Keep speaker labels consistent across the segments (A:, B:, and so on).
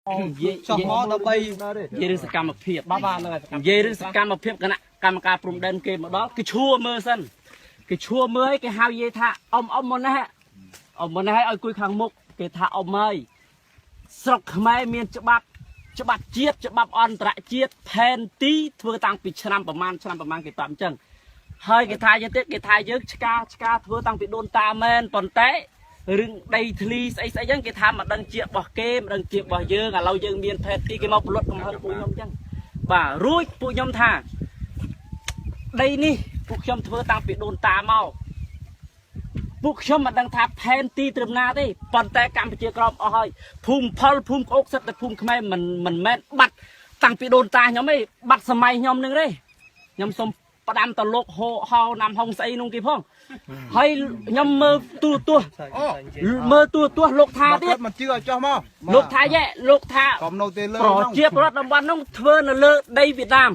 A: និយាយ
B: ចុះមកដើម្បី
A: និយាយរឿងសកម្មភាព
C: បាទបាទហ្នឹងហើយ
A: និយាយរឿងសកម្មភាពគណៈកម្មការព្រំដែនគេមកដល់គេឈួរមើលសិនគេឈួរមើលឲ្យគេហៅនិយាយថាអ៊ំអ៊ំមកនេះអ៊ំមកនេះឲ្យអង្គុយខាងមុខគេថាអ៊ំហើយស្រុកខ្មែរមានច្បាប់ច្បាប់ជាតិច្បាប់អន្តរជាតិផែនទីធ្វើតាំងពីឆ្នាំប្រមាណឆ្នាំប្រមាណគេប្រាប់អញ្ចឹងហើយគេថាយ៉ាងទៀតគេថាយើងឆ្កាឆ្កាធ្វើតាំងពីដូនតាមែនប៉ុន្តែរឿងដីធ្លីស្អីស្អីចឹងគេថាមិនដឹងជារបស់គេមិនដឹងជារបស់យើងឥឡូវយើងមានផែនទីគេមកផលិតកំហឹងពួកខ្ញុំចឹង បាទរួចពួកខ្ញុំថាដីនេះពួកខ្ញុំធ្វើតាំងពីដូនតាមកពួកខ្ញុំមិនដឹងថាផែនទីត្រឹមណាទេប៉ុន្តែកម្ពុជាក្រមអស់ហើយភូមិផលភូមិក្អូកសិតតែភូមិខ្មែរមិនមិនមែនបាត់តាំងពីដូនតាខ្ញុំទេបាត់សម័យខ្ញុំនឹងទេខ្ញុំសូមផ្ដាំតលោកហោហោណាំហុងស្អីនោះគេផងហើយខ្ញុំមើលទូរទស្សន៍មើលទូរទស្សន៍លោកថាទៀត
B: គាត់មិនជឿឲ្យចុះមក
A: លោកថាយ៉ែលោកថា
B: កុំនៅទេលើ
A: ប្រជាពលរដ្ឋតំបន់នោះធ្វើនៅលើដីវៀតណាម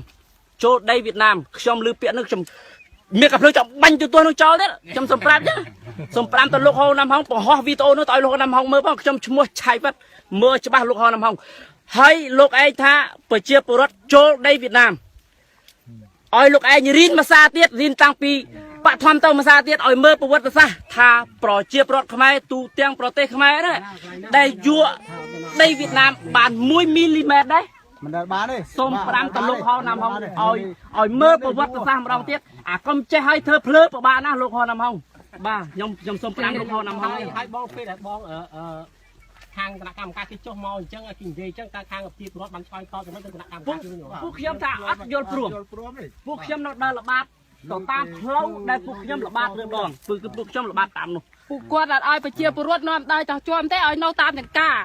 A: ចូលដីវៀតណាមខ្ញុំឮពាក្យនោះខ្ញុំមានកាភ្លើងចង់បាញ់ទូទស្សន៍នោះចោលទៀតខ្ញុំសូមប្រាប់ចាសូមប្រាប់ទៅលោកហូណាំហុងបង្ហោះវីដេអូនោះទៅឲ្យលោកហូណាំហុងមើលផងខ្ញុំឈ្មោះឆៃវ៉ាត់មើលច្បាស់លោកហូណាំហុងហើយលោកឯងថាប្រជាពលរដ្ឋចូលដីវៀតណាមឲ្យលោកឯងរៀនភាសាទៀតរៀនតាំងពីបឋមទៅភាសាទៀតឲ្យមើលប្រវត្តិសាស្ត្រថាប្រជាពលរដ្ឋខ្មែរទូទាំងប្រទេសខ្មែរណាដែលយក់ដីវៀតណាមបាន1មីលីម៉ែត្រដែរ
B: មិនដែលបានទេ
A: សូមផ្ដាំទៅលោកហោណាំហុងឲ្យឲ្យមើលប្រវត្តិសាស្ត្រម្ដងទៀតអាកុំចេះឲ្យធ្វើភ្លើពិបាកណាស់លោកហោណាំហុងបាទខ្ញុំខ្ញុំសូមផ្ដាំលោកហោណាំហុង
C: ហើយហើយបងពេលដែលបងអឺអឺខាងគណៈកម្មការគេចុះមកអញ្ចឹងគេនិយាយអញ្ចឹងតើខាងប្រជាពលរដ្ឋបានឆ្លើយតបទៅនឹងគណៈកម្ម
A: ពួក
C: ការជួយ
A: ពួកខ្ញុំថាអត់យល់ព្រម
B: យល់ព្រមទេ
A: ពួកខ្ញុំនៅដើរល្បាតទៅតាមផ្លូវដែលពួកខ្ញុំល្បាតរឿងដងគឺគឺពួកខ្ញុំល្បាតតាមនោះ
D: ពួកគាត់អត់ឲ្យប្រជាពលរដ្ឋនាំដើរចោះជាំទេឲ្យនៅតាមចង្ការ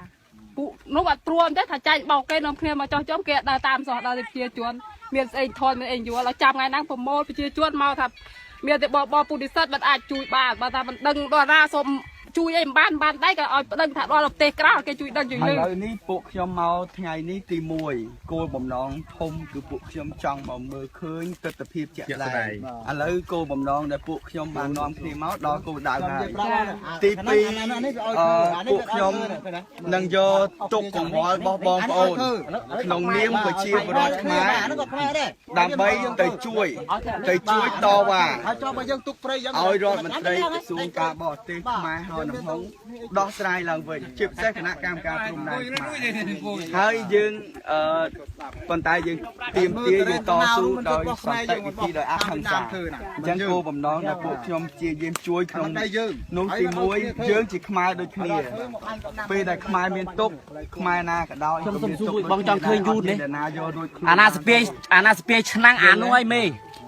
D: ពួកនោះអត់ព្រមទេថាចាញ់បោកគេនាំគ្នាមកចោះជាំគេអត់ដើរតាមសោះដល់តែប្រជាជនមានស្អីថនមានអីយល់ឲ្យចាំថ្ងៃហ្នឹងប្រមូលប្រជាជនមកថាមានតែបបពុទ្ធិសិទ្ធមិនអាចជួយបានបើថាមិនដឹងដល់ណាសូមជួយអីមិនបានបានដែរក៏ឲ្យប្តឹងថាដល់ប្រទេសក្រៅគេជួយដឹងជួយ
E: ឥ
D: លឺ
E: ឡូវនេះពួកខ្ញុំមកថ្ងៃនេះទី1គោលបំណងធំគឺពួកខ្ញុំចង់មកមើលឃើញទស្សនភាពជាក់ស្ដែងឥឡូវគោលបំណងដែលពួកខ្ញុំបាននាំគ្នាមកដល់គោលដៅហើយទី2ពួកខ្ញុំនឹងយកទុកកង្វល់របស់បងប្អូនក្នុងនាមប្រជាពលរដ្ឋខ្មែរ
B: អានោះក៏ខ្មែរដែរ
E: ដើម្បីទៅជួយទៅជួយតវ៉ា
B: ហើយចុះបើយើងទុកព្រៃយ៉ាង
E: ឲ្យរដ្ឋមន្ត្រីក្រសួងការបរទេសខ្មែរហៅនំហុងដោះស្រាយឡើងវិញជាពិសេសគណៈកម្មការព្រំដែនខ្មែរហើយយើងអឺប៉ុន្តែយើងទៀមទាយើងតស៊ូដោយសន្តិវិធីដោយអហិង្សាអញ្ចឹងគោលបំណងដែលពួកខ្ញុំព្យាយាមជួយក្នុងនោះទី1យើងជាខ្មែរដូចគ្នាពេលដែលខ្មែរមានទុកខ្មែរណាក៏ដោយ
A: ខ្ញុំសុំសួរបងចង់ឃើញយូរនេះ
E: ណាយករួចខ្លួន
A: អាណាស្ពាយអាណាស្ពាយឆ្នាំងអានោះឲ្យមេ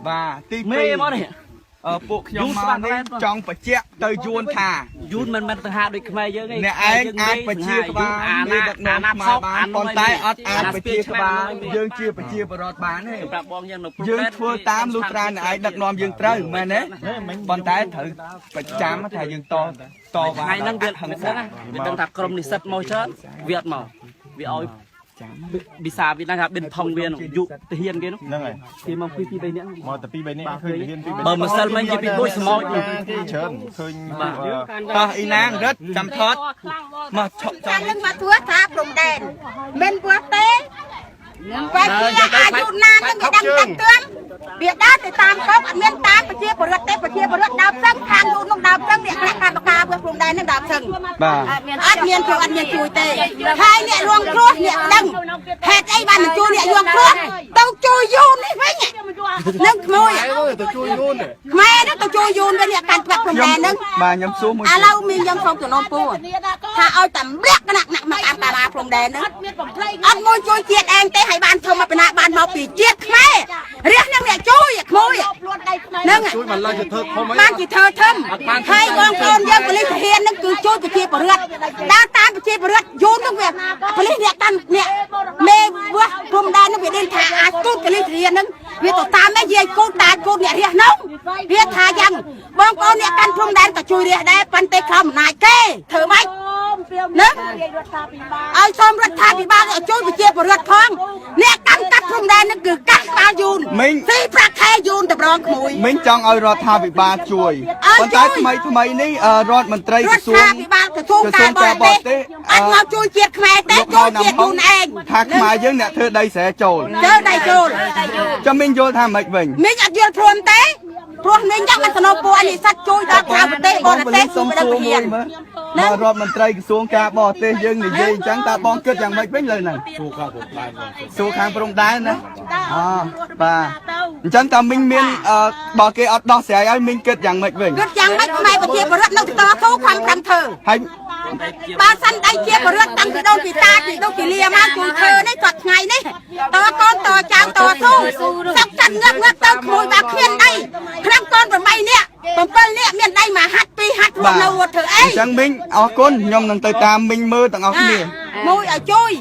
E: បាទទី
A: មេមកនេះ
E: 2អឺពួកខ្ញុំ
A: យូន
E: មក នេះ
A: ស្បាត់ឡែន
E: ចង់បញ្ជាក់ទៅយួនថា
A: យូនមិនមែនសង្ហាដូចខ្មែរយើងទេ
E: អ្នកឯងអាចប្រជាក្បាល
A: អា
E: មេ
A: ណា
E: ដឹកនាំ
A: អាណា
E: ខ្មែរបាន
A: ថោកអានោះ
E: ប៉ុន្តែអត់អាច
A: អា
E: ប្រជាក្បាលយើងជាប្រជាពលរដ្ឋបានទេ
A: ប្រាប់បងយើងនៅព្រំ
E: យើង
A: ដែន
E: ធ្វើតាមលុះត្រាអ្នកឯងដឹកនាំយើងត្រូវមែនទេប៉ុន្តែត្រូវប្រចាំថាយើងតតវ៉ា
A: ថ្ងៃហ្នឹងវា
E: អហិង្សា
A: វាដឹងណាវាដឹងថាក្រុមនិស្សិតមកច្រើនវាអត់មកវាឲ្យវិសាវាដឹងថាបិនថងវានោះយុទាហានគេនោះ
F: ហ្នឹងហើយ
A: គេមកពីពី3នាក់
F: មកតែពីរបីនាក់ឃើញទាហានពីរបី
A: បើម្សិលមិញគេពីដូចស្មោចនោះ
F: គេច្រើនឃើញ
A: បាទ
E: តោះអ៊ីណាងរឹតចាំថត
D: ខ្លាំងបង
E: មកឆក់
G: ចានឹងមកធ្វើថាព្រំដែនមិនព្រោះទេបើជាអាយុណានឹងវាដឹងទឹកទឿនវាដើរទៅតាមកោកអត់មានតាមប្រជាពលរដ្ឋទេប្រជាពលរដ្ឋដើមសឹងខាងនោះនោះដើមសឹងអ្នកគណៈកម្មការព្រំដែននឹងដើមសឹង
E: បាទ
G: អត់មានជួយអត់មានជួយទេហើយអ្នករងគ្រោះអ្នកដឹងហេតុអីបានមិនជួយអ្នករងគ្រោះទៅជួយយូននេះវិញនឹងក្មួយ
F: ទៅជួយយូន
G: ខ្មែរនឹងទៅជួយយូនវិញអ្នកកាន់ច្បាប់ព្រំដែននឹង
E: បាទខ្ញុំសួរមួយ
G: ឥឡូវមានយើងសូមសំណូមពរថាឲ្យតម្លាក់គណៈគណៈមកតាមតារាព្រំដែនហ្នឹងអត់មួយជួយជាតិឯងទេឲ្យបានធំមកពីណាបានមកពីជាតិខ្មែររះនឹងអ្នកជួយក្មួយហ្នឹង
F: ជួយមិនឡើយទៅធ្វើធំអី
G: បានជាធ្វើធំហើយបងប្អូនយើងប៉ូលីសទាហានហ្នឹងគឺជួយប្រជាពលរដ្ឋដើរតាមប្រជាពលរដ្ឋយូនហ្នឹងវាប៉ូលីសអ្នកតាមអ្នកមេវាស់ព្រំដែនហ្នឹងវាដេញថាអាចគូតប៉ូលីសទាហានហ្នឹងវាទៅតាមឯងយាយគូតតាគូតអ្នករះហ្នឹងវាថាយ៉ាងបងប្អូនអ្នកកាន់ព្រំដែនក៏ជួយរះដែរប៉ុន្តែខំអំណាចគេធ្វើម៉េចនឹងឲ្យសូមរដ្ឋាភិបាលឲ្យជួយប្រជាពលរដ្ឋផងអ្នកកាន់កាប់ព្រំដែនហ្នឹងគឺកាត់ក្បាលយូនស៊ីប្រាក់ ខែយូនតម្រងក្មួយ
E: មីងចង់ឲ្យរដ្ឋាភិបាលជួយ
G: អើ
E: ប៉ុន្តែ
G: ជួយ
E: ថ្មីថ្មីនេះអឺរដ្ឋមន្ត្រី
G: រដ្ឋ
E: ក្រសួង
G: ាភិបាលក្រសួងការបរទេសអត់មកជួយជាតិខ្មែរទេ
E: លោក
G: ជួយជាតិយូនឯង
E: ថាខ្មែរយើងអ្នកធ្វើដីស្រែចូល
G: ចូលដៃចូល
E: ចាំមីងយល់ថាម៉េចវិញ
G: មីងអត់យល់ព្រមទេព្រោះមីងយ៉ាងមិនសំណូមពរឲ្យនិស្សិតជួយដល់ក្រៅប្រទេសបរទេស
E: សុំ
G: ជួយដល់
E: សួរ
G: ពធាន
E: មួយមើលបើរដ្ឋមន្ត្រីក្រសួងការបរទេសយើងនិយាយអញ្ចឹងតើបងគិតយ៉ាងម៉េចវិញលើហ្នឹង
F: សួរខាងព្រំដែន
E: សួរខាងព្រំដែនណាអបាទអញ្ចឹងតើមីងមានអឺបើគេអត់ដោះស្រាយឲ្យមីងគិតយ៉ាងម៉េចវិញ
G: គិតយ៉ាងម៉េចខ្មែរប្រជាពលរដ្ឋនៅតស៊ូខំប្រឹងធ្វើ
E: ហើយ
G: បើសិនដៃជាពលរដ្ឋតាំងពីដូនពីតាពីដូនពីលាមកជួយធ្វើនេះគាត់ថ្ងៃនេះតកូនតចៅតស៊ូសឹកចាន់ងឹបងឹបទៅក្មួយបើគ្មានដីក្នុងកូន8នាក់7នាក់មានដីមួយហាត់ពីរហាត់រស់នៅរត់ធ្វើអី
E: អញ្ចឹងមីងអរគុណខ្ញុំនឹងទៅតាមមីងមើលទាំងអស់គ្នា
G: មួយឲ្យជួយ